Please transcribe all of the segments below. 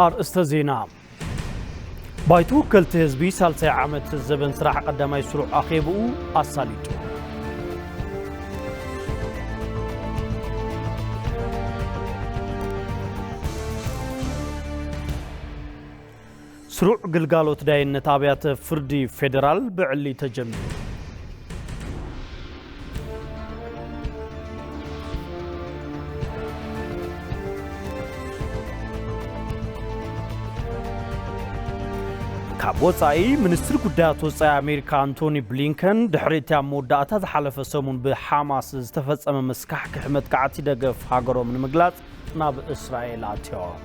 ኣርእስተ ዜና። ባይቶ ወከልቲ ህዝቢ ሳልሳይ ዓመት ዘበን ስራሕ ቀዳማይ ስሩዕ ኣኼብኡ ኣሳሊጡ። ስሩዕ ግልጋሎት ዳይነት ኣብያተ ፍርዲ ፌደራል ብዕሊ ተጀሚሩ። ካብ ወጻኢ፣ ሚኒስትሪ ጉዳያት ወጻኢ ኣሜሪካ ኣንቶኒ ብሊንከን፣ ድሕሪ እቲ ኣብ መወዳእታ ዝሓለፈ ሰሙን ብሓማስ ዝተፈጸመ መስካሕክሒ መጥቃዕቲ ደገፍ ሃገሮም ንምግላጽ ናብ እስራኤል ኣትዮም።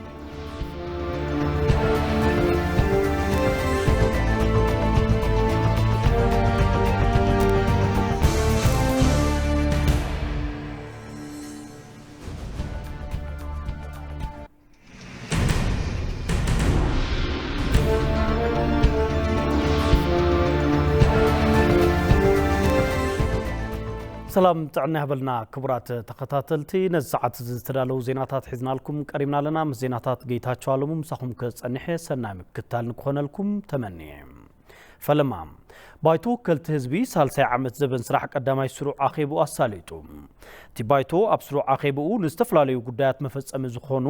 ሰላም ጥዕና ይሃበልና ክቡራት ተኸታተልቲ፣ ነዚ ሰዓት እዚ ዝተዳለዉ ዜናታት ሒዝናልኩም ቀሪብና ኣለና። ምስ ዜናታት ጌታቸው ኣለሙ ምሳኹም ክጸንሕ እየ። ሰናይ ምክትታል ንክኾነልኩም ተመንየ። ፈለማ። ባይቶ ወከልቲ ህዝቢ ሳልሳይ ዓመት ዘበን ስራሕ ቀዳማይ ስሩዕ ኣኼብኡ ኣሳሊጡ። እቲ ባይቶ ኣብ ስሩዕ ኣኼብኡ ንዝተፈላለዩ ጉዳያት መፈጸሚ ዝኾኑ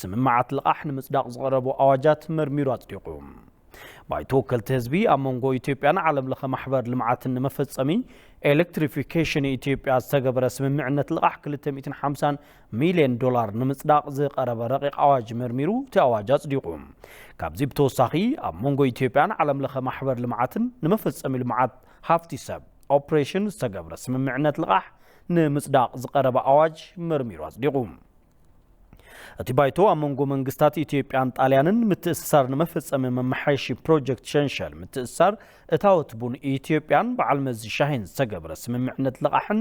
ስምምዓት ልቓሕ ንምጽዳቕ ዝቐረቡ ኣዋጃት መርሚሩ ኣጽዲቑ። ባይቶ ወከልቲ ህዝቢ ኣብ መንጎ ኢትዮጵያን ዓለም ለኸ ማሕበር ልምዓትን ንመፈጸሚ ኤሌክትሪፊኬሽን ኢትዮጵያ ዝተገበረ ስምምዕነት ልቓሕ ክልተ ሚእትን ሓምሳን ሚልዮን ዶላር ንምጽዳቕ ዝቐረበ ረቂቕ ኣዋጅ መርሚሩ እቲ ኣዋጅ ኣጽዲቑ። ካብዚ ብተወሳኺ ኣብ መንጎ ኢትዮጵያን ዓለም ለኸ ማሕበር ልምዓትን ንመፈጸሚ ልምዓት ሃፍቲ ሰብ ኦፕሬሽን ዝተገብረ ስምምዕነት ልቓሕ ንምጽዳቕ ዝቐረበ ኣዋጅ መርሚሩ ኣጽዲቑ። እቲ ባይቶ ኣብ መንጎ መንግስታት ኢትዮጵያን ጣልያንን ምትእስሳር ንመፈጸሚ መመሓየሺ ፕሮጀክት ሸንሸል ምትእስሳር እታወት ቡን ኢትዮጵያን በዓል መዚ ሻሂን ዝተገብረ ስምምዕነት ልቓሕን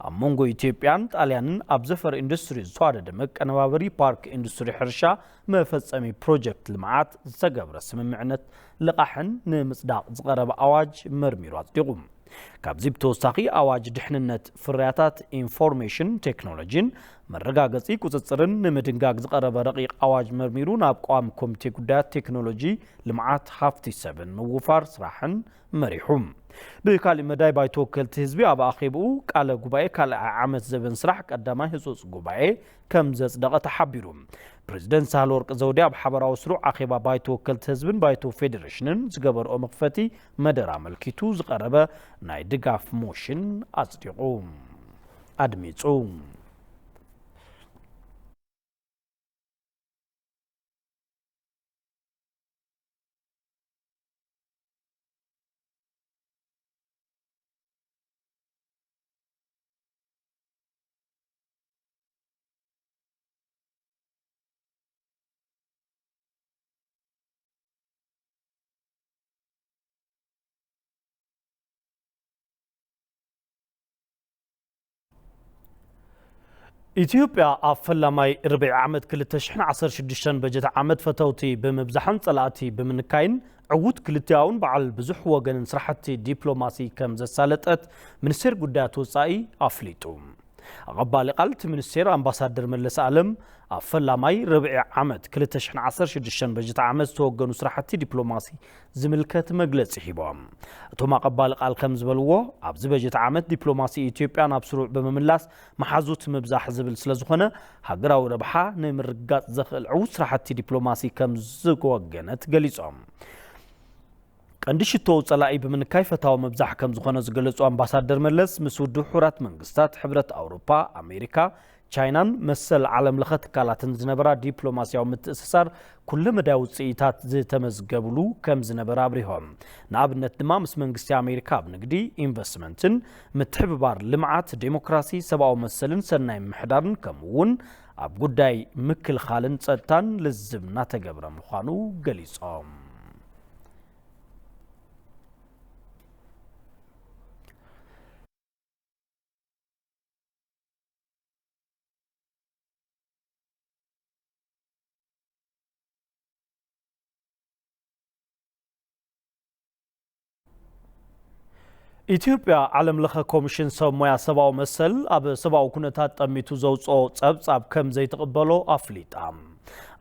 ኣብ መንጎ ኢትዮጵያን ጣልያንን ኣብ ዘፈር ኢንዱስትሪ ዝተዋደደ መቀነባበሪ ፓርክ ኢንዱስትሪ ሕርሻ መፈጸሚ ፕሮጀክት ልምዓት ዝተገብረ ስምምዕነት ልቓሕን ንምጽዳቕ ዝቐረበ ኣዋጅ መርሚሩ ኣጽዲቑ። ካብዚ ብተወሳኺ ኣዋጅ ድሕንነት ፍርያታት ኢንፎርሜሽን ቴክኖሎጂን መረጋገጺ ቁጽጽርን ንምድንጋግ ዝቐረበ ረቂቕ ኣዋጅ መርሚሩ ናብ ቀዋሚ ኮሚቴ ጉዳያት ቴክኖሎጂ፣ ልምዓት ሃፍቲ ሰብን ምውፋር ስራሕን መሪሑ። ብካሊእ መዳይ ባይቶ ወከልቲ ህዝቢ ኣብ ኣኼብኡ ቃለ ጉባኤ ካልኣይ ዓመት ዘበን ስራሕ ቀዳማይ ህጹጽ ጉባኤ ከም ዘጽደቐ ተሓቢሩ። ፕሬዝደንት ሳህለወርቅ ዘውዴ ኣብ ሓበራዊ ስሩዕ ኣኼባ ባይቶ ወከልቲ ህዝብን ባይቶ ፌዴሬሽንን ዝገበርኦ መኽፈቲ መደረ ኣመልኪቱ ዝቐረበ ናይ ድጋፍ ሞሽን ኣጽዲቑ፣ ኣድሚጹ። ኢትዮጵያ ኣብ ፈላማይ ርብዒ ዓመት ክልተ ሽሕን ዓሰርተ ሽዱሽተን በጀት ዓመት ፈተውቲ ብምብዛሕን ጸላእቲ ብምንካይን ዕዉት ክልቲኣውን በዓል ብዙሕ ወገንን ስራሕቲ ዲፕሎማሲ ከም ዘሳለጠት ሚኒስቴር ጉዳያት ወጻኢ ኣፍሊጡ። ኣቐባሊ ቃል እቲ ሚኒስቴር ኣምባሳደር መለስ ኣለም ኣብ ፈላማይ ርብዒ ዓመት ክልተ ሽሕን ዓሰርተ ሽዱሽተን በጀት ዓመት ዝተወገኑ ስራሕቲ ዲፕሎማሲ ዝምልከት መግለጺ ሂቦም። እቶም ኣቐባሊ ቃል ከም ዝበልዎ፣ ኣብዚ በጀት ዓመት ዲፕሎማሲ ኢትዮጵያ ናብ ስሩዕ ብምምላስ መሓዙት ምብዛሕ ዝብል ስለ ዝኾነ፣ ሃገራዊ ረብሓ ንምርግጋጽ ዘኽእል ዕዉት ስራሕቲ ዲፕሎማሲ ከም ዝወገነት ገሊጾም። ቀንዲ ሽቶ ጸላኢ ብምንካይ ፈታዊ ምብዛሕ ከም ዝኾነ ዝገለጹ ኣምባሳደር መለስ፣ ምስ ውድብ ሕቡራት መንግስታት፣ ሕብረት ኣውሮፓ፣ ኣሜሪካ፣ ቻይናን መሰል ዓለም ለኸ ትካላትን ዝነበራ ዲፕሎማስያዊ ምትእስሳር ኩለ መዳይ ውጽኢታት ዝተመዝገብሉ ከም ዝነበረ ኣብሪሆም። ንኣብነት ድማ ምስ መንግስቲ ኣሜሪካ ኣብ ንግዲ፣ ኢንቨስትመንትን ምትሕብባር ልምዓት፣ ዴሞክራሲ፣ ሰብኣዊ መሰልን ሰናይ ምምሕዳርን ከምኡ እውን ኣብ ጉዳይ ምክልኻልን ጸጥታን ልዝብ እናተገብረ ምዃኑ ገሊጾም። ኢትዮጵያ፣ ዓለም ለኸ ኮሚሽን ሰብ ሞያ ሰብኣዊ መሰል ኣብ ሰብኣዊ ኩነታት ጠሚቱ ዘውፅኦ ፀብፃብ ከም ዘይትቕበሎ ኣፍሊጣ።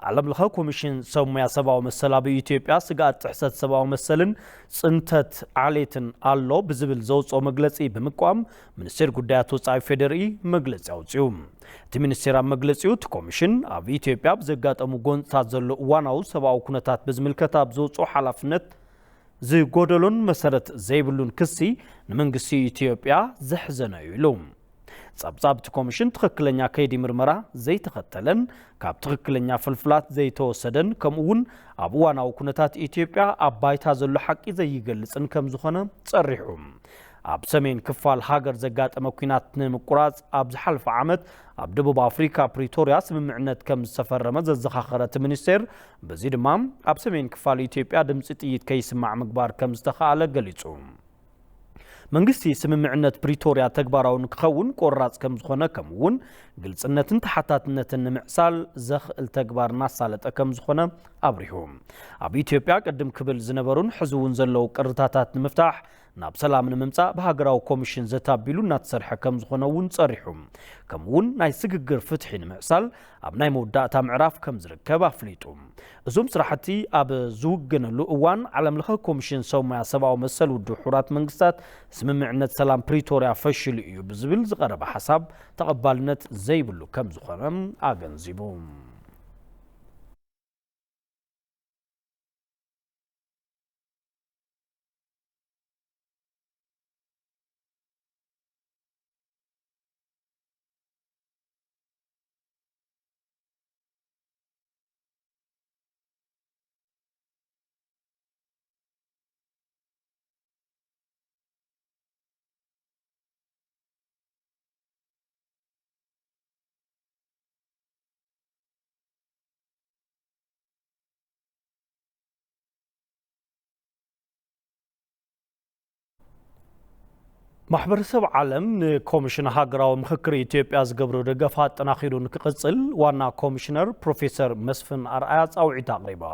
ዓለም ለኸ ኮሚሽን ሰብ ሞያ ሰብኣዊ መሰል ኣብ ኢትዮጵያ ስግኣት ጥሕሰት ሰብኣዊ መሰልን ጽንተት ዓሌትን ኣሎ ብዝብል ዘውፅኦ መግለፂ ብምቋም፣ ሚኒስቴር ጉዳያት ወፃኢ ፌዴሪኢ መግለፂ ኣውፅኡ። እቲ ሚኒስቴር ኣብ መግለፂኡ፣ እቲ ኮሚሽን ኣብ ኢትዮጵያ ብዘጋጠሙ ጎንፅታት ዘሎ እዋናዊ ሰብኣዊ ኩነታት ብዝምልከት ኣብ ዘውፅኦ ሓላፍነት ዝጎደሎን መሰረት ዘይብሉን ክሲ ንመንግስቲ ኢትዮጵያ ዘሕዘነ እዩ ኢሉ። ጸብጻብ እቲ ኮሚሽን ትኽክለኛ ከይዲ ምርመራ ዘይተኸተለን ካብ ትኽክለኛ ፍልፍላት ዘይተወሰደን፣ ከምኡ እውን ኣብ እዋናዊ ኩነታት ኢትዮጵያ ኣብ ባይታ ዘሎ ሓቂ ዘይገልጽን ከም ዝኾነ ጸሪሑ። ኣብ ሰሜን ክፋል ሃገር ዘጋጠመ ኲናት ንምቁራጽ ኣብ ዝሓለፈ ዓመት ኣብ ደቡብ ኣፍሪካ ፕሪቶርያ ስምምዕነት ከም ዝተፈረመ ዘዘኻኸረ እቲ ሚኒስቴር፣ በዚ ድማ ኣብ ሰሜን ክፋል ኢትዮጵያ ድምፂ ጥይት ከይስማዕ ምግባር ከም ዝተኻኣለ ገሊጹ። መንግስቲ ስምምዕነት ፕሪቶርያ ተግባራዊ ንክኸውን ቆራጽ ከም ዝኾነ፣ ከምኡ እውን ግልጽነትን ተሓታትነትን ንምዕሳል ዘኽእል ተግባር እናሳለጠ ከም ዝኾነ ኣብሪሁ። ኣብ ኢትዮጵያ ቅድም ክብል ዝነበሩን ሕዚ እውን ዘለዉ ቅርታታት ንምፍታሕ ናብ ሰላም ንምምጻእ ብሃገራዊ ኮሚሽን ዘታቢሉ እናተሰርሐ ከም ዝኾነ እውን ጸሪሑ። ከምኡ እውን ናይ ስግግር ፍትሒ ንምዕሳል ኣብ ናይ መወዳእታ ምዕራፍ ከም ዝርከብ ኣፍሊጡ። እዞም ስራሕቲ ኣብ ዝውገነሉ እዋን፣ ዓለም ለኸ ኮሚሽን ሰብ ሞያ ሰብኣዊ መሰል ውድብ ሕቡራት መንግስታት ስምምዕነት ሰላም ፕሪቶርያ ፈሽሉ እዩ ብዝብል ዝቐረበ ሓሳብ ተቐባልነት ዘይብሉ ከም ዝኾነ ኣገንዚቡ። ማሕበረሰብ ዓለም ንኮሚሽን ሃገራዊ ምኽክር ኢትዮጵያ ዝገብሮ ደገፍ ኣጠናኺሩ ንክቕጽል ዋና ኮሚሽነር ፕሮፌሰር መስፍን ኣርኣያ ጻውዒት ኣቕሪባ።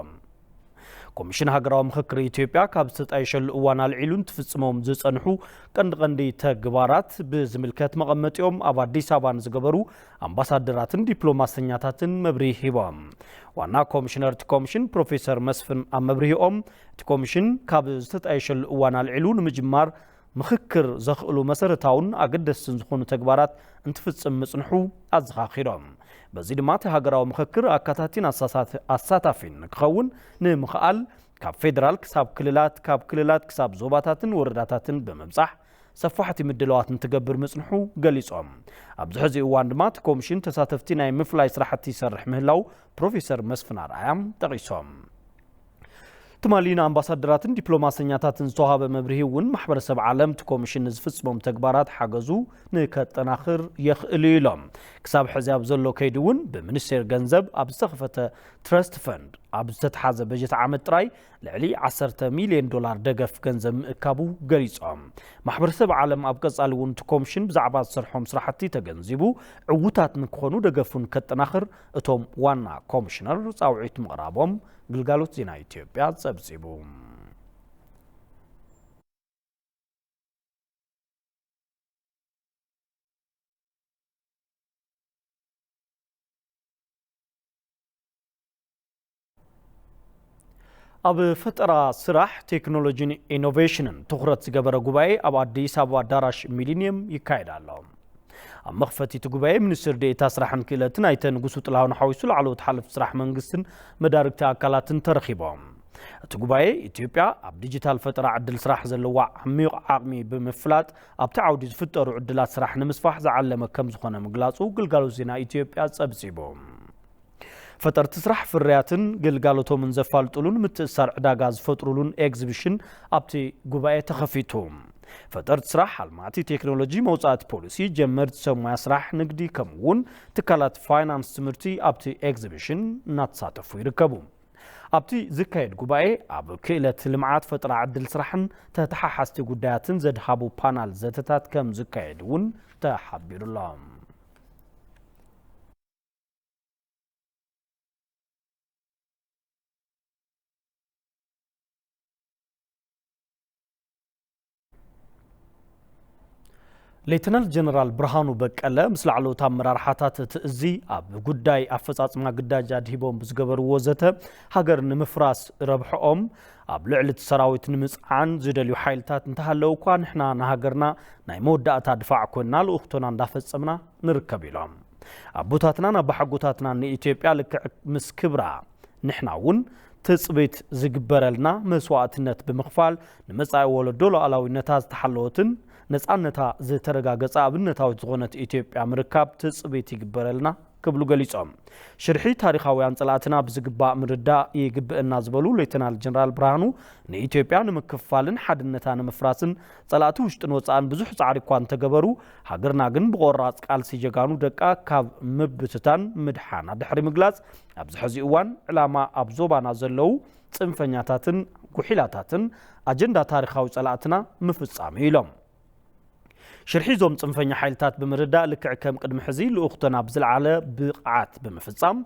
ኮሚሽን ሃገራዊ ምኽክር ኢትዮጵያ ካብ ዝተጣየሸሉ እዋን ኣልዒሉ እንትፍጽሞም ዝጸንሑ ቀንዲ ቀንዲ ተግባራት ብዝምልከት መቐመጢኦም ኣብ ኣዲስ ኣበባ ንዝገበሩ ኣምባሳደራትን ዲፕሎማሰኛታትን መብርሂ ሂቦም። ዋና ኮሚሽነር እቲ ኮሚሽን ፕሮፌሰር መስፍን ኣብ መብርሂኦም፣ እቲ ኮሚሽን ካብ ዝተጣየሸሉ እዋን ኣልዒሉ ንምጅማር ምኽክር ዘኽእሉ መሰረታውን ኣገደስትን ዝኾኑ ተግባራት እንትፍጽም ምጽንሑ ኣዘኻኺሮም። በዚ ድማ እቲ ሃገራዊ ምኽክር ኣካታቲን ኣሳሳት-፣ ኣሳታፊን ንክኸውን ንምኽኣል ካብ ፌደራል ክሳብ ክልላት፣ ካብ ክልላት ክሳብ ዞባታትን ወረዳታትን ብምብጻሕ ሰፋሕቲ ምድላዋት እንትገብር ምጽንሑ ገሊጾም። ኣብዚ ሕዚ እዋን ድማ እቲ ኮሚሽን ተሳተፍቲ ናይ ምፍላይ ስራሕቲ ይሰርሕ ምህላው ፕሮፌሰር መስፍን ኣርኣያ ጠቒሶም። ትማሊ ንኣምባሳደራትን ዲፕሎማሰኛታትን ዝተዋሃበ መብርሂ እውን ማሕበረሰብ ዓለም እቲ ኮሚሽን ንዝፍጽሞም ተግባራት ሓገዙ ንከጠናኽር የኽእል እዩ ኢሎም። ክሳብ ሕዚ ኣብ ዘሎ ከይዲ እውን ብሚኒስቴር ገንዘብ ኣብ ዝተኸፈተ ትረስት ፈንድ ኣብ ዝተትሓዘ በጀት ዓመት ጥራይ ልዕሊ ዓሰርተ ሚልዮን ዶላር ደገፍ ገንዘብ ምእካቡ ገሊጾም። ማሕበረሰብ ዓለም ኣብ ቀጻሊ እውን እቲ ኮሚሽን ብዛዕባ ዝሰርሖም ስራሕቲ ተገንዚቡ ዕዉታት ንክኾኑ ደገፉን ከጠናኽር እቶም ዋና ኮሚሽነር ጻውዒት ምቕራቦም ግልጋሎት ዜና ኢትዮጵያ ጸብጺቡ። ኣብ ፈጠራ ስራሕ፣ ቴክኖሎጂን ኢኖቬሽንን ትኹረት ዝገበረ ጉባኤ ኣብ ኣዲስ ኣበባ ኣዳራሽ ሚሊኒየም ይካየድ ኣሎ። ኣብ መኽፈቲ እቲ ጉባኤ ሚኒስትር ዴኤታ ስራሕን ክእለትን ኣይተ ንጉሱ ጥላሁን ሓዊሱ ላዕለዎት ሓለፍቲ ስራሕ መንግስትን መዳርግቲ ኣካላትን ተረኺቦም። እቲ ጉባኤ፣ ኢትዮጵያ ኣብ ዲጂታል ፈጠራ ዕድል ስራሕ ዘለዋ ዓሚቕ ዓቕሚ ብምፍላጥ ኣብቲ ዓውዲ ዝፍጠሩ ዕድላት ስራሕ ንምስፋሕ ዝዓለመ ከም ዝኾነ ምግላጹ ግልጋሎት ዜና ኢትዮጵያ ጸብጺቡ። ፈጠርቲ ስራሕ ፍርያትን ግልጋሎቶምን ዘፋልጡሉን ምትእስሳር ዕዳጋ ዝፈጥሩሉን ኤግዚቢሽን ኣብቲ ጉባኤ ተኸፊቱ። ፈጠርቲ ስራሕ፣ ኣልማዕቲ ቴክኖሎጂ፣ መውጻእቲ ፖሊሲ፣ ጀመርቲ ሰብ ሞያ ስራሕ፣ ንግዲ፣ ከምኡ እውን ትካላት ፋይናንስ ትምህርቲ ኣብቲ ኤግዚቢሽን እናተሳተፉ ይርከቡ። ኣብቲ ዝካየድ ጉባኤ ኣብ ክእለት ልምዓት፣ ፈጠራ ዕድል ስራሕን ተተሓሓዝቲ ጉዳያትን ዘድሃቡ ፓናል ዘተታት ከም ዝካየድ እውን ተሓቢሩሎም። ሌተናል ጀነራል ብርሃኑ በቀለ ምስ ላዕለዎት ኣመራርሓታት እቲ እዚ ኣብ ጉዳይ ኣፈጻጽማ ግዳጅ ኣድሂቦም ብዝገበርዎ ዘተ፣ ሃገር ንምፍራስ ረብሕኦም ኣብ ልዕሊ እቲ ሰራዊት ንምጽዓን ዝደልዩ ሓይልታት እንተሃለዉ እኳ፣ ንሕና ንሃገርና ናይ መወዳእታ ድፋዕ ኮይንና ልኡኽቶና እንዳፈጸምና ንርከብ ኢሎም። ኣቦታትናን ኣባሓጎታትናን ንኢትዮጵያ ልክዕ ምስ ክብራ ንሕና እውን ትጽቢት ዝግበረልና መስዋእትነት ብምኽፋል ንመጻኢ ወለዶ ሉዓላዊነታ ዝተሓለወትን ነጻነታ ዝተረጋገጸ ኣብነታዊት ዝኾነት ኢትዮጵያ ምርካብ ትጽቢት ይግበረልና ክብሉ ገሊጾም። ሽርሒ ታሪኻውያን ጸላእትና ብዝግባእ ምርዳእ ይግብእና ዝበሉ ሌተናል ጀነራል ብርሃኑ፣ ንኢትዮጵያ ንምክፍፋልን ሓድነታ ንምፍራስን ጸላእቲ ውሽጥን ወጻእን ብዙሕ ጻዕሪ እኳ እንተገበሩ፣ ሃገርና ግን ብቆራጽ ቃልሲ ጀጋኑ ደቃ ካብ ምብትታን ምድሓና ድሕሪ ምግላጽ፣ ኣብዚ ሕዚ እዋን ዕላማ ኣብ ዞባና ዘለዉ ጽንፈኛታትን ጉሒላታትን ኣጀንዳ ታሪኻዊ ጸላእትና ምፍጻም እዩ ኢሎም። ሽርሒ እዞም ጽንፈኛ ሓይልታት ብምርዳእ፣ ልክዕ ከም ቅድሚ ሕዚ ልኡኽቶና ብዝለዓለ ብቕዓት ብምፍጻም፣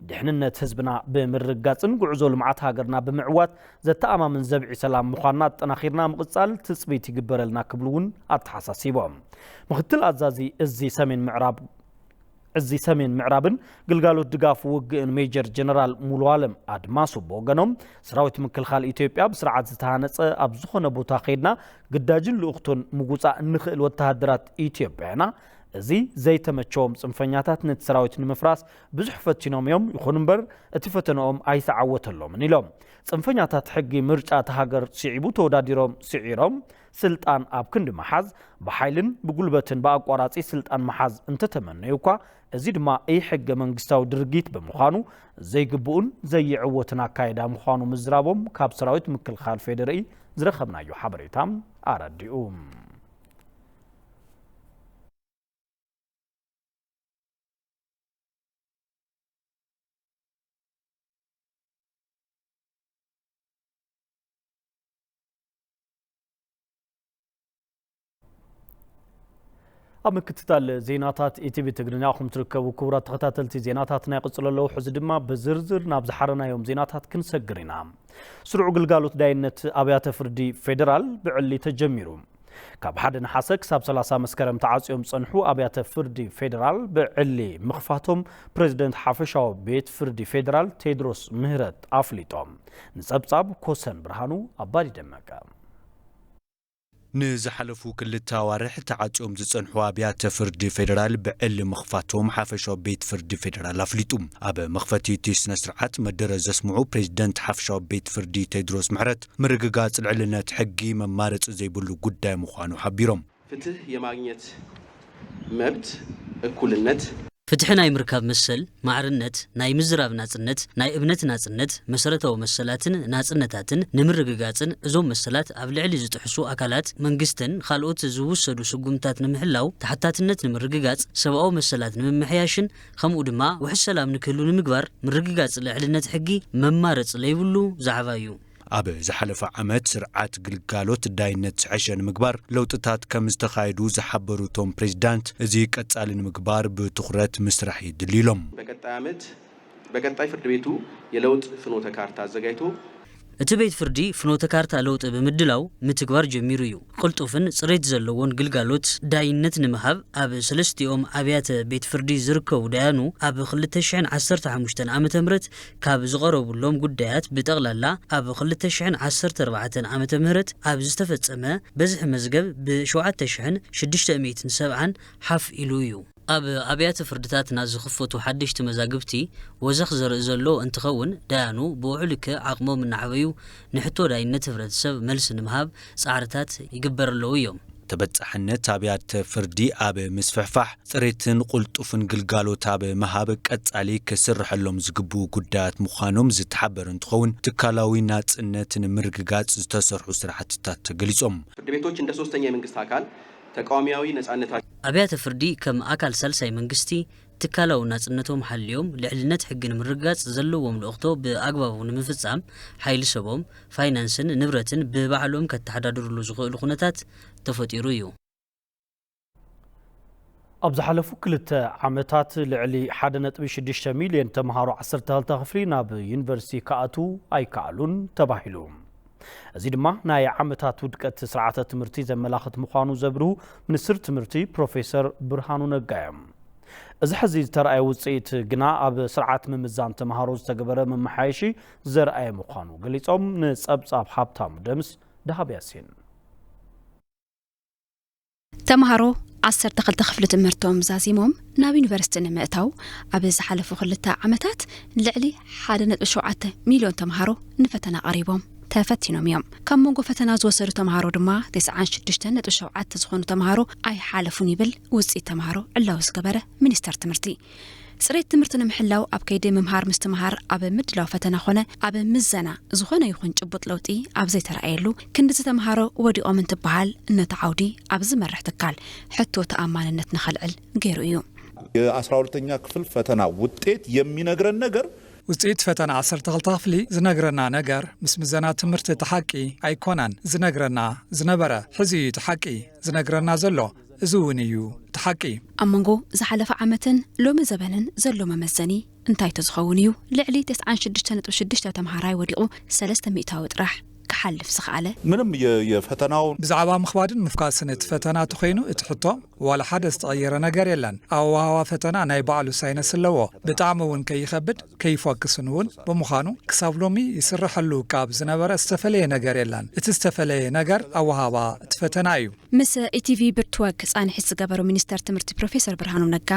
ድሕንነት ህዝብና ብምርግጋጽን ጉዕዞ ልምዓት ሃገርና ብምዕዋት ዘተኣማምን ዘብዒ ሰላም ምዃንና ኣጠናኺርና ምቕጻል ትጽቢት ይግበረልና ክብሉ እውን ኣተሓሳሲቦም። ምክትል ኣዛዚ እዚ ሰሜን ምዕራብ እዚ ሰሜን ምዕራብን ግልጋሎት ድጋፍ ውግእን ሜጀር ጀነራል ሙሉዋለም ኣድማሱ ብወገኖም፣ ሰራዊት ምክልኻል ኢትዮጵያ ብስርዓት ዝተሃነጸ ኣብ ዝኾነ ቦታ ከይድና ግዳጅን ልኡኽቶን ምጉጻእ እንኽእል ወተሃደራት ኢትዮጵያ ኢና። እዚ ዘይተመቸዎም ጽንፈኛታት ነቲ ሰራዊት ንምፍራስ ብዙሕ ፈቲኖም እዮም፣ ይኹን እምበር እቲ ፈተነኦም ኣይተዓወተሎምን ኢሎም። ጽንፈኛታት ሕጊ ምርጫ እታ ሃገር ስዒቡ ተወዳዲሮም ስዒሮም ስልጣን ኣብ ክንዲ ምሓዝ፣ ብሓይልን ብጉልበትን ብኣቋራጺ ስልጣን ምሓዝ እንተተመነዩ እኳ፣ እዚ ድማ ኢሕገ መንግስታዊ ድርጊት ብምዃኑ፣ ዘይግብኡን ዘይዕወትን ኣካይዳ ምዃኑ ምዝራቦም ካብ ሰራዊት ምክልኻል ፌዴሪኢ ዝረኸብናዮ ሓበሬታ ኣረዲኡ። ኣብ ምክትታል ዜናታት ኢቲቪ ትግርኛ ኢኹም ትርከቡ። ክቡራት ተኸታተልቲ፣ ዜናታትና ይቕጽሉ ኣለዉ። ሕዚ ድማ ብዝርዝር ናብ ዝሓረናዮም ዜናታት ክንሰግር ኢና። ስሩዕ ግልጋሎት ዳይነት ኣብያተ ፍርዲ ፌደራል ብዕሊ ተጀሚሩ። ካብ ሓደ ነሓሰ ክሳብ ሰላሳ መስከረም ተዓጽዮም ዝጸንሑ ኣብያተ ፍርዲ ፌደራል ብዕሊ ምኽፋቶም ፕሬዚደንት ሓፈሻዊ ቤት ፍርዲ ፌደራል ቴድሮስ ምህረት ኣፍሊጦም። ንጸብጻብ ኮሰን ብርሃኑ ኣባዲ ደመቀ። ንዝሓለፉ ክልተ ኣዋርሕ ተዓጽዮም ዝጸንሑ ኣብያተ ፍርዲ ፌደራል ብዕሊ ምኽፋቶም ሓፈሻዊ ቤት ፍርዲ ፌደራል ኣፍሊጡ። ኣብ መኽፈቲ እቲ ስነ ስርዓት መደረ ዘስምዑ ፕሬዚደንት ሓፈሻዊ ቤት ፍርዲ ቴድሮስ ምሕረት፣ ምርግጋጽ ልዕልነት ሕጊ መማረጺ ዘይብሉ ጉዳይ ምዃኑ ሓቢሮም። ፍትህ የማግኘት መብት፣ እኩልነት፣ ፍትሒ ናይ ምርካብ መሰል፣ ማዕርነት፣ ናይ ምዝራብ ናጽነት፣ ናይ እምነት ናጽነት፣ መሰረታዊ መሰላትን ናጽነታትን ንምርግጋጽን እዞም መሰላት ኣብ ልዕሊ ዝጥሕሱ ኣካላት መንግስትን ካልኦት ዝውሰዱ ስጉምታት ንምሕላው ተሓታትነት ንምርግጋጽ፣ ሰብኣዊ መሰላት ንምምሕያሽን ከምኡ ድማ ውሕስ ሰላም ንክህሉ ንምግባር ምርግጋጽ ልዕልነት ሕጊ መማረጺ ዘይብሉ ዛዕባ እዩ። ኣብ ዝሓለፈ ዓመት ስርዓት ግልጋሎት ዳይነት ዝሐሸ ንምግባር ለውጥታት ከም ዝተኻየዱ ዝሓበሩ እቶም ፕሬዚዳንት፣ እዚ ቀጻሊ ንምግባር ብትኹረት ምስራሕ የድሊ ኢሎም። በቀጣይ ዓመት፣ በቀጣይ ፍርድ ቤቱ የለውጥ ፍኖተ ካርታ አዘጋጅቶ እቲ ቤት ፍርዲ ፍኖተ ካርታ ለውጢ ብምድላው ምትግባር ጀሚሩ እዩ። ቅልጡፍን ጽሬት ዘለዎን ግልጋሎት ዳይነት ንምሃብ ኣብ ሰለስቲኦም ኣብያተ ቤት ፍርዲ ዝርከቡ ዳያኑ ኣብ ክልተ ሽሕን ዓሰርተ ሓሙሽተን ዓመተ ምህረት ካብ ዝቐረቡሎም ጉዳያት ብጠቕላላ ኣብ ክልተ ሽሕን ዓሰርተ ኣርባዕተን ዓመተ ምህረት ኣብ ዝተፈጸመ በዝሒ መዝገብ ብ ሸውዓተ ሽሕን ሽዱሽተ ሚእትን ሰብዓን ሓፍ ኢሉ እዩ። ኣብ ኣብያተ ፍርድታትና ዝኽፈቱ ሓደሽቲ መዛግብቲ ወሰኽ ዘርኢ ዘሎ እንትኸውን፣ ዳያኑ ብውዕኡ ልክዕ ዓቕሞም እናዓበዩ ንሕቶ ዳይነት ህብረተሰብ መልሲ ንምሃብ ጻዕርታት ይግበር ኣለዉ እዮም። ተበጻሕነት ኣብያተ ፍርዲ ኣብ ምስፍሕፋሕ፣ ጽሬትን ቁልጡፍን ግልጋሎት ኣብ ምሃብ ቀጻሊ ክስርሐሎም ዝግብኡ ጉዳያት ምዃኖም ዝተሓበረ እንትኸውን፣ ትካላዊ ናጽነት ንምርግጋጽ ዝተሰርሑ ስራሕትታት ተገሊጾም። ፍርድ ቤቶች እንደ ሶስተኛ የመንግስት አካል ተቃዋሚያዊ ነጻነታቸው ኣብያተ ፍርዲ ከም ኣካል ሳልሳይ መንግስቲ ትካላዊ ናጽነቶም ሓልዮም ልዕልነት ሕጊ ንምርግጋጽ ዘለዎም ልእኽቶ ብኣግባቡ ንምፍጻም ሓይሊ ሰቦም፣ ፋይናንስን ንብረትን ብባዕሎም ከተሓዳድርሉ ዝኽእሉ ኩነታት ተፈጢሩ እዩ። ኣብ ዝሓለፉ ክልተ ዓመታት ልዕሊ ሓደ ነጥቢ ሽዱሽተ ሚልዮን ተምሃሮ ዓሰርተ ክልተ ክፍሊ ናብ ዩኒቨርሲቲ ክኣትዉ ኣይከኣሉን ተባሂሉ። እዚ ድማ ናይ ዓመታት ውድቀት ስርዓተ ትምህርቲ ዘመላኽት ምዃኑ ዘብርሁ ሚኒስትር ትምህርቲ ፕሮፌሰር ብርሃኑ ነጋ እዮም። እዚ ሕዚ ዝተረኣየ ውፅኢት ግና ኣብ ስርዓት ምምዛን ተምሃሮ ዝተገበረ መመሓየሺ ዘርኣየ ምዃኑ ገሊፆም። ንፀብፃብ ሃብታሙ ደምስ፣ ደሃብ ያሲን። ተምሃሮ ዓሰርተ ክልተ ክፍሊ ትምህርቶም ዛዚሞም ናብ ዩኒቨርሲቲ ንምእታው ኣብ ዝሓለፉ ክልተ ዓመታት ልዕሊ ሓደ ነጥቢ ሸውዓተ ሚልዮን ተምሃሮ ንፈተና ቀሪቦም ተፈቲኖም እዮም። ካብ መንጎ ፈተና ዝወሰዱ ተምሃሮ ድማ ተስዓን ሽዱሽተን ነጥቢ ሸውዓተ ዝኾኑ ተምሃሮ ኣይሓለፉን ይብል ውፅኢት ተምሃሮ ዕላዊ ዝገበረ ሚኒስተር ትምህርቲ። ፅሬት ትምህርቲ ንምሕላው ኣብ ከይዲ ምምሃር ምስትምሃር ኣብ ምድላው ፈተና ኾነ ኣብ ምዘና ዝኾነ ይኹን ጭቡጥ ለውጢ ኣብ ዘይተረኣየሉ ክንድዚ ተምሃሮ ወዲቖም እንትበሃል ነቲ ዓውዲ ኣብ ዝመርሕ ትካል ሕቶ ተኣማንነት ንኸልዕል ገይሩ እዩ። የአስራ ሁለተኛ ክፍል ፈተና ውጤት የሚነግረን ነገር ውፅኢት ፈተና ዓሰርተ ክልተ ክፍሊ ዝነግረና ነገር ምስ ምዘና ትምህርቲ እቲ ሓቂ ኣይኮነን ዝነግረና ዝነበረ፣ ሕዚ እዩ እቲ ሓቂ ዝነግረና ዘሎ። እዚ እውን እዩ እቲ ሓቂ። ኣብ መንጎ ዝሓለፈ ዓመትን ሎሚ ዘበንን ዘሎ መመዘኒ እንታይ ተዝኸውን እዩ ልዕሊ ተስዓን ሽዱሽተ ነጥቢ ሽዱሽተ ተምሃራይ ወዲቑ ሰለስተ ሚእታዊ ጥራሕ ክሓልፍ ዝኸኣለ? ምንም የ- የፈተናውን ብዛዕባ ምኽባድን ምፍካስን እቲ ፈተና ተኾይኑ እቲ ሕቶ ዋላ ሓደ ዝተቐየረ ነገር የለን። ኣወሃህባ ፈተና ናይ ባዕሉ ሳይነስ ኣለዎ። ብጣዕሚ እውን ከይኸብድ ከይፎክስን እውን ብምዃኑ ክሳብ ሎሚ ይስረሐሉ ካብ ዝነበረ ዝተፈለየ ነገር የለን። እቲ ዝተፈለየ ነገር ኣወሃህባ እቲ ፈተና እዩ። ምስ ኢቲቪ ብርትወክ ፃንሒት ዝገበሩ ሚኒስተር ትምህርቲ ፕሮፌሰር ብርሃኑ ነጋ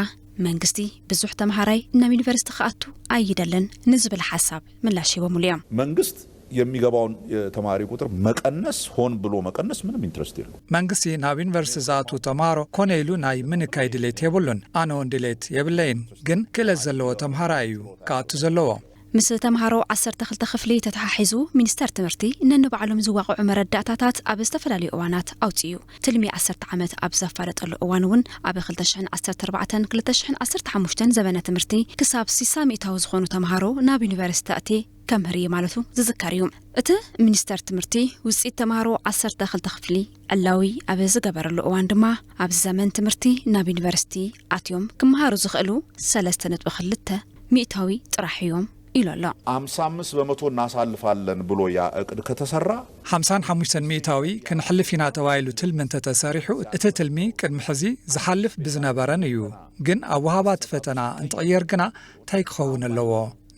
መንግስቲ ብዙሕ ተምሃራይ ናብ ዩኒቨርሲቲ ክኣቱ ኣይደልን ንዝብል ሓሳብ ምላሽ ሂቦምሉ እዮም። መንግስት የሚገባውን የተማሪ ቁጥር መቀነስ ሆን ብሎ መቀነስ ምንም ኢንትረስት የለው። መንግስቲ ናብ ዩኒቨርሲቲ ዝኣትዉ ተምሃሮ ኮነ ኢሉ ናይ ምንካይ ድሌት የብሉን። ኣነ እውን ድሌት የብለይን፣ ግን ክእለት ዘለዎ ተምሃራይ እዩ ክኣቱ ዘለዎ። ምስ ተምሃሮ ዓሰርተ ክልተ ክፍሊ ተተሓሒዙ ሚኒስተር ትምህርቲ ነንባዕሎም ዝዋቕዑ መረዳእታታት ኣብ ዝተፈላለዩ እዋናት ኣውፅኡ እዩ። ትልሚ ዓሰርተ ዓመት ኣብ ዘፋለጠሉ እዋን እውን ኣብ ክልተ ሽሕን ዓሰርተ ኣርባዕተን ክልተ ሽሕን ዓሰርተ ሓሙሽተን ዘበነ ትምህርቲ ክሳብ ስሳ ሚእታዊ ዝኾኑ ተምሃሮ ናብ ዩኒቨርሲቲ ኣእትየ ከምህር እየ ማለቱ ዝዝከር እዩ። እቲ ሚኒስተር ትምህርቲ ውፅኢት ተምሃሮ ዓሰርተ ክልተ ክፍሊ ዕላዊ ኣብ ዝገበረሉ እዋን ድማ ኣብዚ ዘመን ትምህርቲ ናብ ዩኒቨርሲቲ ኣትዮም ክመሃሩ ዝኽእሉ ሰለስተ ነጥቢ ክልተ ሚእታዊ ጥራሕ እዮም ኢሉ ኣሎ። አምሳ አምስት በመቶ እናሳልፋለን ብሎ ያ እቅድ ከተሰራ ሓምሳን ሓሙሽተን ሚእታዊ ክንሕልፍ ኢና ተባሂሉ ትልሚ እንተተሰሪሑ እቲ ትልሚ ቅድሚ ሕዚ ዝሓልፍ ብዝነበረን እዩ። ግን ኣወሃባ እቲ ፈተና እንትቕየር ግና እንታይ ክኸውን ኣለዎ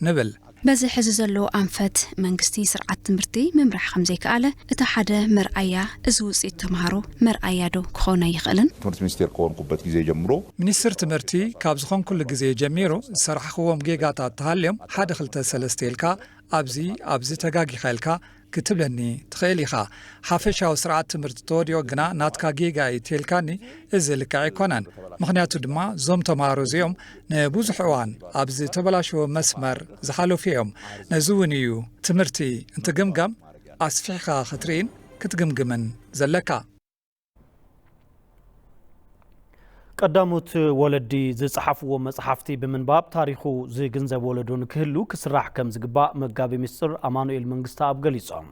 ንብል። በዚ ሕዚ ዘሎ ኣንፈት መንግስቲ ስርዓት ትምህርቲ ምምራሕ ከምዘይከኣለ እቲ ሓደ መርኣያ እዚ ውፅኢት ተምሃሮ መርኣያ ዶ ክኸውን ኣይኽእልን? ትምህርት ሚኒስቴር ከሆንኩበት ጊዜ ጀምሮ ሚኒስትር ትምህርቲ ካብ ዝኾንኩሉ ግዜ ጀሚሩ ዝሰራሕኽዎም ጌጋታት ተሃልዮም ሓደ ክልተ ሰለስተ ኢልካ ኣብዚ ኣብዚ ተጋጊኻ ኢልካ ክትብለኒ ትኽእል ኢኻ። ሓፈሻዊ ስርዓት ትምህርቲ ተወዲኦ ግና ናትካ ጌጋ እዩ ተልካኒ፣ እዚ ልክዕ ኣይኮነን። ምኽንያቱ ድማ እዞም ተምሃሮ እዚኦም ንብዙሕ እዋን ኣብ ዝተበላሸወ መስመር ዝሓለፉ እዮም። ነዚ እውን እዩ ትምህርቲ እንትግምገም ኣስፊሕኻ ክትርኢን ክትግምግምን ዘለካ። ቀዳሞት ወለዲ ዝጸሓፍዎ መጽሓፍቲ ብምንባብ ታሪኹ ዝግንዘብ ወለዶ ንክህሉ ክስራሕ ከም ዝግባእ መጋቢ ምስጢር ኣማኑኤል መንግስተኣብ ገሊጾም።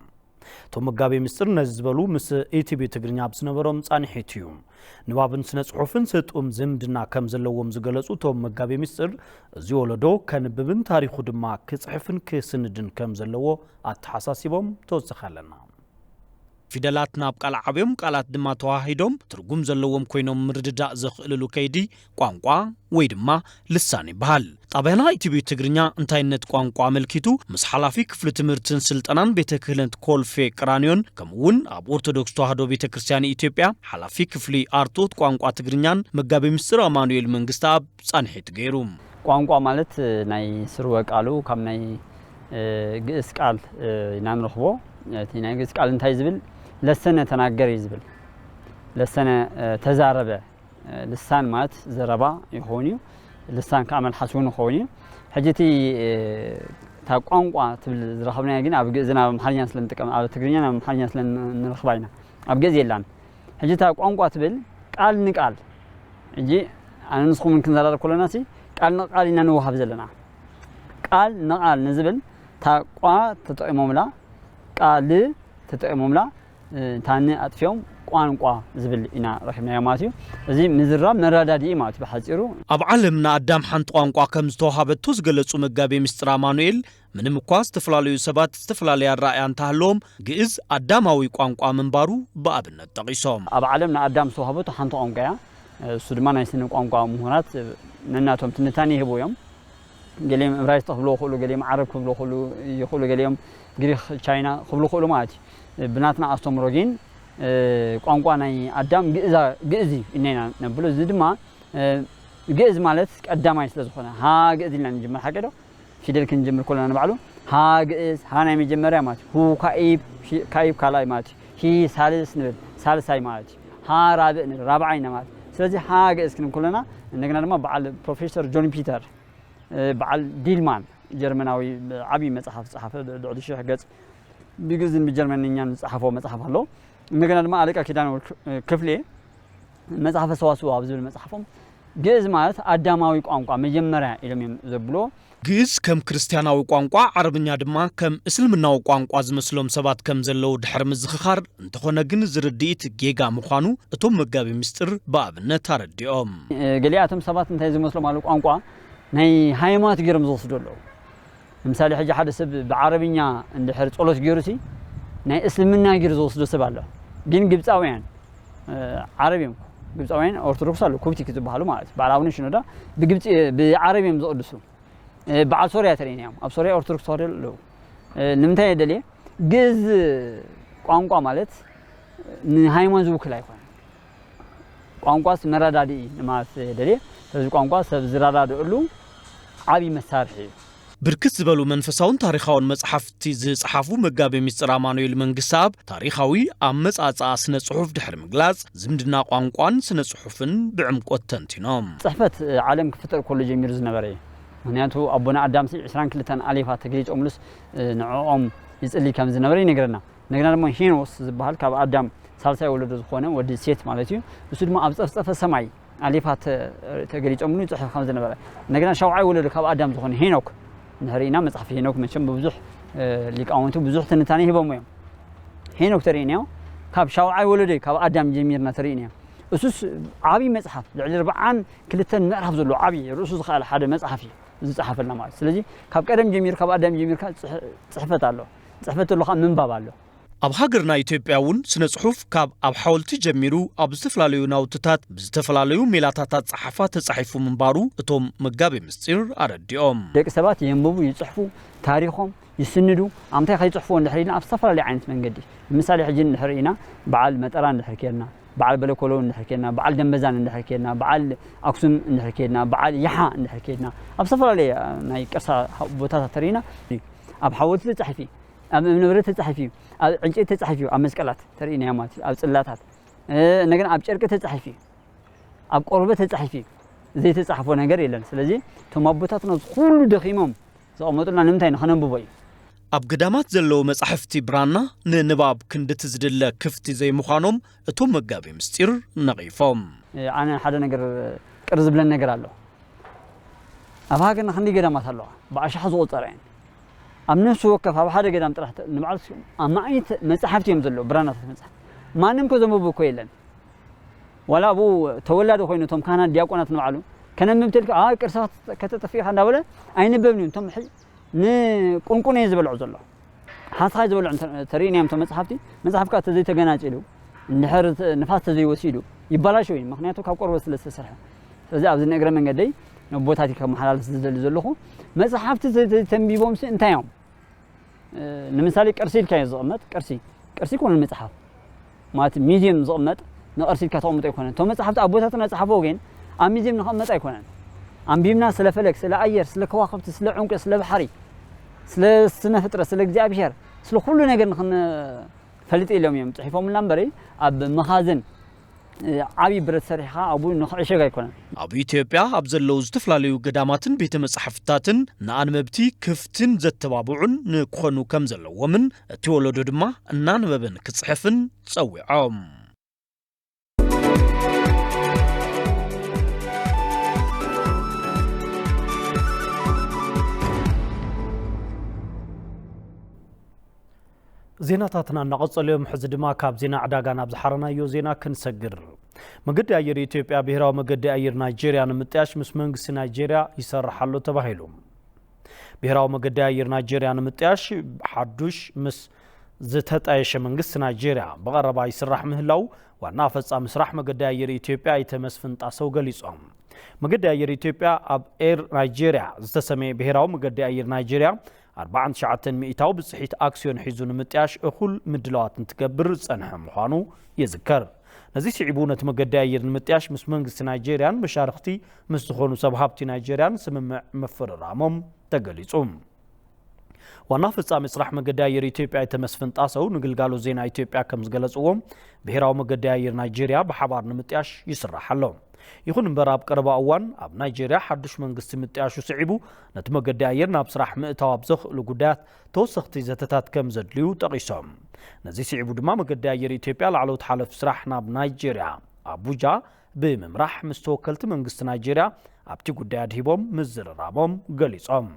እቶም መጋቢ ምስጢር ነዚ ዝበሉ ምስ ኢቲቪ ትግርኛ ኣብ ዝነበሮም ጻንሒት እዩ። ንባብን ስነ ጽሑፍን ስጡም ዝምድና ከም ዘለዎም ዝገለጹ እቶም መጋቢ ምስጢር፣ እዚ ወለዶ ከንብብን ታሪኹ ድማ ክጽሕፍን ክስንድን ከም ዘለዎ ኣተሓሳሲቦም። ተወሰኸ ኣለና። ፊደላት ናብ ቃል ዓብዮም፣ ቃላት ድማ ተዋሃሂዶም ትርጉም ዘለዎም ኮይኖም ምርድዳእ ዘኽእልሉ ከይዲ ቋንቋ ወይ ድማ ልሳን ይበሃል። ጣብያና ኢቲቪ ትግርኛ እንታይነት ቋንቋ ኣመልኪቱ ምስ ሓላፊ ክፍሊ ትምህርትን ስልጠናን ቤተ ክህነት ኮልፌ ቀራንዮን ከምኡ እውን ኣብ ኦርቶዶክስ ተዋህዶ ቤተ ክርስቲያን ኢትዮጵያ ሓላፊ ክፍሊ ኣርትኦት ቋንቋ ትግርኛን መጋቢ ምስጢር ኣማኑኤል መንግስተኣብ ጻንሒት ገይሩ። ቋንቋ ማለት ናይ ስርወ ቃሉ ካብ ናይ ግእዝ ቃል ኢና ንረኽቦ። እቲ ናይ ግእዝ ቃል እንታይ ዝብል? ለሰነ ተናገር እዩ ዝብል። ለሰነ ተዛረበ። ልሳን ማለት ዘረባ ይኸውን እዩ። ልሳን ከዓ መልሓስ እውን ይኸውን እዩ። ሕጂ እቲ እታ ቋንቋ ትብል ዝረኸብናዮ ግን ኣብ ግእዝን ኣብ ኣምሓርኛን ስለ ንጥቀም፣ ኣብ ትግርኛን ኣብ ኣምሓርኛን ስለ ንረኽባ ኢና። ኣብ ግእዝ የላን። ሕጂ እታ ቋንቋ ትብል ቃል ንቃል፣ ሕጂ ኣነ ንስኹም ክንዘራረብ ከለና ሲ ቃል ንቃል ኢና ንወሃብ ዘለና። ቃል ንቃል ንዝብል እታ ቋ ተጠቂሞምላ፣ ቃል ተጠቂሞምላ፣ ታን ኣጥፊኦም ቋንቋ ዝብል ኢና ረኺብናዮ ማለት እዩ። እዚ ምዝራብ መረዳድኢ ማለት እዩ ብሓፂሩ። ኣብ ዓለም ንኣዳም ሓንቲ ቋንቋ ከም ዝተዋሃበቶ ዝገለጹ መጋቤ ምስጢር ኣማኑኤል፣ ምንም እኳ ዝተፈላለዩ ሰባት ዝተፈላለየ ኣረኣእያ እንተሃለዎም፣ ግእዝ ኣዳማዊ ቋንቋ ምንባሩ ብኣብነት ጠቒሶም። ኣብ ዓለም ንኣዳም ዝተዋህበቶ ሓንቲ ቋንቋ እያ። እሱ ድማ ናይ ስነ ቋንቋ ምሁራት ነናቶም ትንታኔ ይህቡ እዮም። ገሊኦም እብራይስጥ ክብሉ ይኽእሉ፣ ገሊኦም ዓረብ ክብሉ ይኽእሉ፣ ይኽእሉ፣ ገሊኦም ግሪክ፣ ቻይና ክብሉ ይኽእሉ ማለት እዩ። ብናትና ኣስተምሮ ግን ቋንቋ ናይ ኣዳም ግእዛ-፣ ግእዝ እዩ ኢልና ኢና ነብሎ። እዚ ድማ ግእዝ ማለት ቀዳማይ ስለ ዝኾነ፣ ሃ ግእዝ ኢልና ንጅምር፣ ሓቂ ዶ? ፊደል ክንጅምር ከለና ንባዕሉ ሃ ግእዝ፣ ሃ ናይ መጀመርያ ማለት እዩ። ሁ ካኢብ፣ ሂ-፣ ካኢብ ካልኣይ ማለት እዩ። ሂ ሳልስ ንብል፣ ሳልሳይ ማለት እዩ። ሃ ራብዕ ንብል፣ ራብዓይ ማለት እዩ። ስለዚ ሃ ግእዝ ክንብል ከለና፣ እንደገና ድማ በዓል ፕሮፌሰር ጆን ፒተር፣ እ፣ በዓል ዲልማን፣ ጀርመናዊ ዓብዪ መጽሓፍ ዝጸሓፈ፣ ልዕሊ ሽሕ ገጽ ብግእዝን ብጀርመንኛን ዝጸሓፎ መጽሓፍ ኣሎ። እንደገና ድማ ኣለቃ ኪዳነ ወልድ ክፍሌ መጽሓፈ ሰዋስው ኣብ ዝብል መጽሓፎም፣ ግእዝ ማለት ኣዳማዊ ቋንቋ መጀመርያ ኢሎም እዮም ዘብልዎ። ግእዝ ከም ክርስትያናዊ ቋንቋ፣ ዓረብኛ ድማ ከም እስልምናዊ ቋንቋ ዝመስሎም ሰባት ከም ዘለዉ ድሕሪ ምዝኽኻር፣ እንተኾነ ግን እዚ ርድኢት ጌጋ ምዃኑ እቶም መጋቢ ምስጢር ብኣብነት ኣረዲኦም። ገሊኣቶም ሰባት እንታይ ዝመስሎም ኣሎ፣ ቋንቋ ናይ ሃይማኖት ገይሮም ዝወስዱ ኣለዉ። ንምሳሌ፣ ሕጂ ሓደ ሰብ ብዓረብኛ እንድሕር ጸሎት ገይሩሲ፣ ናይ እስልምና ገይሩ ዝወስዶ ሰብ ኣሎ። ግን ግብጻውያን፣ እ፣ ዓረብ እዮም። ግብጻውያን ኦርቶዶክስ ኣለዉ፣ ኮፕቲክ ዝበሃሉ ማለት እዩ። በዓል ኣቡነ ሽኖዳ ብግብጺ፣ ብዓረብ እዮም ዝቕድሱ። እ፣ በዓል ሶርያ ተርእይና እዮም። ኣብ ሶርያ ኦርቶዶክስ ተዋህዶ ኣለዉ። እ፣ ንምንታይ እየ ደልየ? ግእዝ ቋንቋ ማለት ንሃይማኖት ዝውክል ኣይኮነን። ቋንቋስ መረዳድኢ ንማለት እየ ደልየ። ስለዚ ቋንቋ ሰብ ዝረዳድእሉ ዓብዪ መሳርሒ እዩ። ብርክት ዝበሉ መንፈሳውን ታሪኻውን መጽሓፍቲ ዝጸሓፉ መጋቤ ምስጢር ኣማኑኤል መንግስተኣብ፣ ታሪኻዊ ኣመጻጽኣ ስነ ጽሑፍ ድሕሪ ምግላጽ፣ ዝምድና ቋንቋን ስነ ጽሑፍን ብዕምቆት ተንቲኖም። ጽሕፈት፣ እ፣ ዓለም ክፍጠር ከሎ ጀሚሩ ዝነበረ እዩ። ምኽንያቱ ኣቦና ኣዳምሲ ዕስራን ክልተን ኣሌፋት ተገሊጾምሉስ፣ እ፣ ንዕኦም ይጽሊ ከም ዝነበረ ይነግረና። እንደገና ድማ ሄኖስ ዝበሃል ካብ ኣዳም ሳልሳይ ወለዶ ዝኾነ ወዲ ሴት ማለት እዩ። እሱ ድማ ኣብ ጸፍጸፈ ሰማይ ኣሌፋት ተ-፣ ተገሊጾምሉ ይጽሕፍ ከም ዝነበረ። እንደገና ሻውዓይ ወለዶ ካብ ኣዳም ዝኾነ ሄኖክ እንድሕር ኢና፣ መጽሓፍ ሄኖክ መቸም ብብዙሕ፣ እ፣ ሊቃውንቲ ብዙሕ ትንታኔ ሂቦም እዮም። ሄኖክ ተርእይናዮ፣ ካብ ሻውዓይ ወለዶ እዩ፣ ካብ ኣዳም ጀሚርና ተርእይናዮ። እሱስ ዓብዪ መጽሓፍ፣ ልዕሊ ኣርብዓን ክልተን ምዕራፍ ዘለዎ ዓብዪ ርእሱ ዝኸኣለ ሓደ መጽሓፍ እዩ ዝጸሓፈልና ማለት። ስለዚ ካብ ቀደም ጀሚሩ፣ ካብ ኣዳም ጀሚርካ ጽሕ-፣ ጽሕፈት ኣሎ። ጽሕፈት ተሎ ከዓ ምንባብ ኣሎ። ኣብ ሃገርና ኢትዮጵያ እውን ስነ ጽሑፍ ካብ ኣብ ሓወልቲ ጀሚሩ ኣብ ዝተፈላለዩ ናውትታት ብዝተፈላለዩ ሜላታት ኣጸሓሕፋ ተጻሒፉ ምንባሩ እቶም መጋቤ ምስጢር ኣረዲኦም። ደቂ ሰባት የንብቡ፣ ይጽሕፉ፣ ታሪኾም ይስንዱ። ኣብ ምንታይ ከይጽሕፍዎ እንድሕር ኢልና ኣብ ዝተፈላለዩ ዓይነት መንገዲ። ንምሳሌ ሕጂ እንድሕር ኢና በዓል መጠራ እንድሕር ኬድና፣ በዓል በለኮሎ እንድሕር ኬድና፣ በዓል ደንበዛን እንድሕር ኬድና፣ በዓል ኣክሱም እንድሕር ኬድና፣ በዓል ይሓ እንድሕር ኬድና፣ ኣብ ዝተፈላለየ ናይ ቅርሳ ቦታታት ተሪእና ኣብ ሓወልቲ ተጻሒፉ እዩ። ኣብ እምነበረድ ተጻሒፉ እዩ፣ ኣብ ዕንጨይቲ ተጻሒፉ እዩ፣ ኣብ መስቀላት ተርእይናዮ ማለት እዩ፣ ኣብ ጽላታት፣ እ፣ እንደገና ኣብ ጨርቂ ተጻሒፉ እዩ፣ ኣብ ቆርበት ተጻሒፉ እዩ። ዘይተጻሕፎ ነገር የለን። ስለዚ እቶም ኣቦታትና እዚ ኩሉ ደኺሞም ዘቐመጡልና ንምንታይ ንኸነንብቦ እዩ። ኣብ ገዳማት ዘለዉ መጻሕፍቲ ብራና ንንባብ ክንድቲ ዝድለ ክፍቲ ዘይምዃኖም እቶም መጋቢ ምስጢር ነቒፎም። እ፣ ኣነ ሓደ ነገር ቅር ዝብለን ነገር ኣሎ። ኣብ ሃገርና ክንደይ ገዳማት ኣለዋ፣ ብኣሽሓት ዝቑጸራ እየን። ኣብ ነፍሲ ወከፍ ኣብ ሓደ ገዳም ጥራሕ ተ-፣ ንባዕሉ ኣማኢት መጻሕፍቲ እዮም ዘለዉ፣ ብራናታት መጽሓፍ። ማንም ከ ዘንብቡ እኮ የለን። ዋላ ኣብኡ ተወላዲ ኮይኑ እቶም ካህናት ዲያቆናት ንባዕሉ ከነንብብ ተልካ፣ "ኣ፣ ቅርሳት ከተጠፍኢኻ" እንዳበለ ኣይንበብን እዩ። እቶም ሕጂ ንቁንቁን እየ ዝበልዖ ዘሎ። ሓስኻ ዝበልዑ እንተ-፣ ተርእይናዮም እቶም መጽሓፍቲ፣ መጽሓፍካ እንተዘይተገናጺሉ፣ እንድሕር ተ-፣ ንፋስ ተዘይወሲዱ፣ ይበላሾ እዩ። ምኽንያቱ ካብ ቆርበት ስለ ዝተሰርሐ። ስለዚ ኣብዚ ንእግረ መንገደይ ነቦታት ከመሓላልፍ ዝደሊ ዘለኹ፣ መጽሓፍቲ ዘይተንቢቦምሲ እንታይ እዮም? እ፣ ንምሳሌ ቅርሲ ኢልካ እዩ ዝቕመጥ፣ ቅርሲ፣ ቅርሲ ይኮነ መጽሓፍ። ማለት ሚዝየም ዝቕመጥ ንቕርሲ ኢልካ ተቐምጦ ኣይኮነን። እቶም መጽሓፍቲ ኣቦታትና ዝጸሓፍዎ ግን ኣብ ሚዝየም ንቐመጥ ኣይኮነን። ኣንቢብና ስለ ፈለግ፣ ስለ ኣየር፣ ስለ ከዋኽብቲ፣ ስለ ዕንቁ፣ ስለ ባሕሪ፣ ስለ ስነ ፍጥረት፣ ስለ እግዚኣብሔር፣ ስለ ኩሉ ነገር ንኽንፈልጥ ኢሎም እዮም ጽሒፎምልና እምበሪ ኣብ መኻዝን፣ እ፣ ዓብዪ ብረት ሰሪሕኻ ኣብኡ ንኽዕሸግ ኣይኮነን። ኣብ ኢትዮጵያ ኣብ ዘለዉ ዝተፈላለዩ ገዳማትን ቤተ መጻሕፍትታትን ንኣንበብቲ ክፍትን ዘተባብዑን ንክኾኑ ከም ዘለዎምን እቲ ወለዶ ድማ እናንበበን ክጽሕፍን ጸዊዖም። ዜናታትና እናቐጸሉ እዮም። ሕዚ ድማ ካብ ዜና ዕዳጋ ናብ ዝሓረናዮ ዜና ክንሰግር። መገዲ ኣየር ኢትዮጵያ ብሄራዊ መገዲ ኣየር ናይጄርያ ንምጥያሽ ምስ መንግስቲ ናይጄርያ ይሰርሕ ኣሎ ተባሂሉ። ብሄራዊ መገዲ ኣየር ናይጄርያ ንምጥያሽ ሓዱሽ ምስ ዝተጣየሸ መንግስቲ ናይጄርያ ብቐረባ ይስራሕ ምህላው ዋና ፈጻሚ ስራሕ መገዲ ኣየር ኢትዮጵያ ኣይተ መስፍን ጣሰው ገሊጾም። መገዲ ኣየር ኢትዮጵያ ኣብ ኤር ናይጄርያ ዝተሰመየ ብሄራዊ መገዲ ኣየር ናይጄርያ ኣርባዓን ትሽዓተን ሚእታዊ ብጽሒት ኣክሲዮን ሒዙ ንምጥያሽ እኹል ምድላዋት እንትገብር ዝጸንሐ ምዃኑ ይዝከር። ነዚ ስዒቡ ነቲ መገዲ ኣየር ንምጥያሽ ምስ መንግስቲ ናይጄርያን መሻርኽቲ ምስ ዝኾኑ ሰብ ሃብቲ ናይጄርያን ስምምዕ ምፍርራሞም ተገሊጹ። ዋና ፈጻሚ ስራሕ መገዲ ኣየር ኢትዮጵያ ኣይተ መስፍን ጣሰው ንግልጋሎት ዜና ኢትዮጵያ ከም ዝገለጽዎ፣ ብሄራዊ መገዲ ኣየር ናይጄርያ ብሓባር ንምጥያሽ ይስራሕ ኣሎ። ይኹን እምበር ኣብ ቀረባ እዋን ኣብ ናይጄርያ ሓዱሽ መንግስቲ ምጥያሹ ስዒቡ ነቲ መገዲ ኣየር ናብ ስራሕ ምእታው ኣብ ዘኽእሉ ጉዳያት ተወሰኽቲ ዘተታት ከም ዘድልዩ ጠቒሶም። ነዚ ስዒቡ ድማ መገዲ ኣየር ኢትዮጵያ ላዕለዎት ሓለፊ ስራሕ ናብ ናይጄርያ ኣቡጃ ብምምራሕ ምስ ተወከልቲ መንግስቲ ናይጄርያ ኣብቲ ጉዳይ ኣድሂቦም ምዝርራቦም ገሊጾም።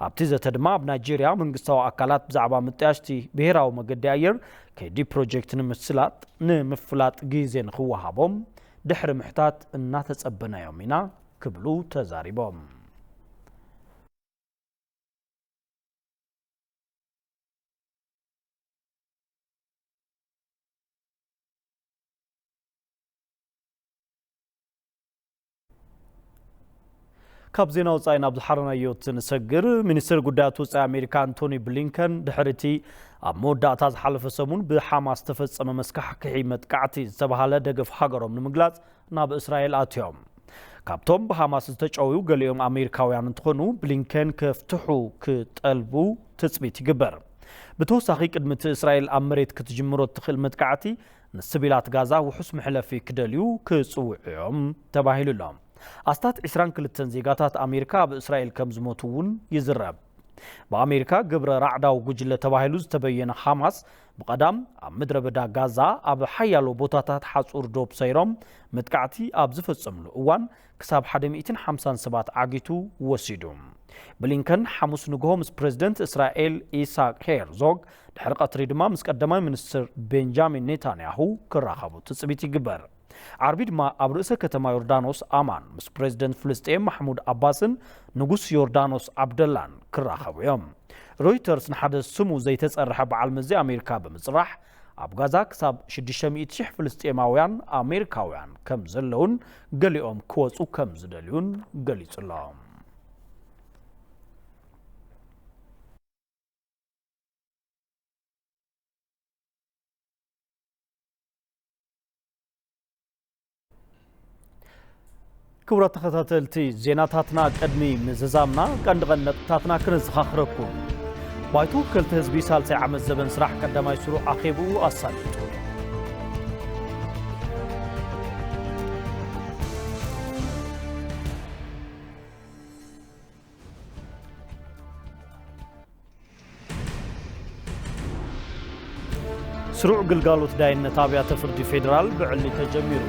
ኣብቲ ዘተ ድማ ኣብ ናይጄርያ መንግስታዊ ኣካላት ብዛዕባ ምጥያሽቲ ብሄራዊ መገዲ ኣየር ከይዲ ፕሮጀክት ንምስላጥ ንምፍላጥ ግዜ ንክወሃቦም ድሕሪ ምሕታት እናተጸበናዮም ኢና ክብሉ ተዛሪቦም። ካብ ዜና ወጻኢ ናብ ዝሓረናዮ ንሰግር። ሚኒስትር ጉዳያት ወጻኢ ኣሜሪካ ኣንቶኒ ብሊንከን ድሕሪ እቲ ኣብ መወዳእታ ዝሓለፈ ሰሙን ብሓማስ ዝተፈጸመ መስካሕክሒ መጥቃዕቲ ዝተባሃለ ደገፍ ሃገሮም ንምግላጽ ናብ እስራኤል ኣትዮም። ካብቶም ብሓማስ ዝተጨውዩ ገሊኦም ኣሜሪካውያን እንትኾኑ ብሊንከን ከፍትሑ ክጠልቡ ትጽቢት ይግበር። ብተወሳኺ ቅድሚ እቲ እስራኤል ኣብ መሬት ክትጅምሮ እትኽእል መጥቃዕቲ ንስቢላት ጋዛ ውሑስ መሕለፊ ክደልዩ ክጽውዑ እዮም ተባሂሉ ኣሎ። ኣስታት ዕስራን ክልተን ዜጋታት ኣሜሪካ ኣብ እስራኤል ከም ዝሞቱ እውን ይዝረብ። ብኣሜሪካ ግብረ ራዕዳዊ ጉጅለ ተባሂሉ ዝተበየነ ሓማስ ብቐዳም ኣብ ምድረ በዳ ጋዛ ኣብ ሓያሎ ቦታታት ሓጹር ዶብ ሰይሮም መጥቃዕቲ ኣብ ዝፈጸምሉ እዋን ክሳብ ሓደ ሚእትን ሓምሳን ሰባት ዓጊቱ ወሲዱ። ብሊንከን ሓሙስ ንግሆ ምስ ፕሬዝደንት እስራኤል ኢሳቅ ሄርዞግ ድሕሪ ቀትሪ ድማ ምስ ቀዳማይ ሚኒስትር ቤንጃሚን ኔታንያሁ ክራኸቡ ትጽቢት ይግበር። ዓርቢ ድማ ኣብ ርእሰ ከተማ ዮርዳኖስ ኣማን ምስ ፕሬዝደንት ፍልስጤም ማሕሙድ ኣባስን ንጉስ ዮርዳኖስ ዓብደላን ክራኸቡ እዮም። ሮይተርስ ንሓደ ስሙ ዘይተጸርሐ በዓል መዚ ኣሜሪካ ብምጽራሕ ኣብ ጋዛ ክሳብ ሽዱሽተ ሚእቲ ሺሕ ፍልስጤማውያን ኣሜሪካውያን ከም ዘለውን ገሊኦም ክወጹ ከም ዝደልዩን ገሊጹ ኣሎ። ክቡራት ተኸታተልቲ ዜናታትና፣ ቅድሚ ምዝዛምና ቀንዲ ቀንዲ ነጥብታትና ክነዘኻኽረኩም። ባይቶ ወከልቲ ህዝቢ ሳልሳይ ዓመት ዘበን ስራሕ ቀዳማይ ስሩዕ ኣኼብኡ ኣሳሊጡ። ስሩዕ ግልጋሎት ዳይነት ኣብያተ ፍርዲ ፌዴራል ብዕሊ ተጀሚሩ።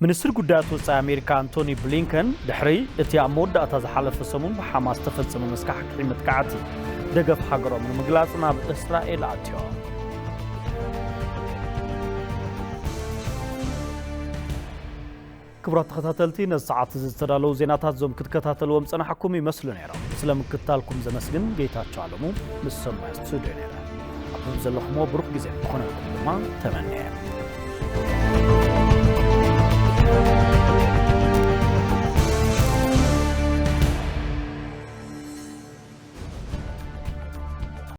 ሚኒስትር ጉዳያት ወጻኢ ኣሜሪካ ኣንቶኒ ብሊንከን ድሕሪ እቲ ኣብ መወዳእታ ዝሓለፈ ሰሙን ብሓማስ ዝተፈጸመ መስካሕክሒ መጥቃዕቲ ደገፍ ሃገሮም ንምግላጽ ናብ እስራኤል ኣትዮም። ክቡራት ተኸታተልቲ፣ ነዚ ሰዓት እዚ ዝተዳለዉ ዜናታት እዞም ክትከታተልዎም ጸናሕኩም ይመስሉ ነይሮም። ስለ ምክትታልኩም ዘመስግን ጌታቸው ኣለሙ ምስ ሰማይ ስቱድዮ ነይረ። ኣብ ዘለኹምዎ ብሩኽ ግዜ ክኾነልኩም ድማ ተመንየ።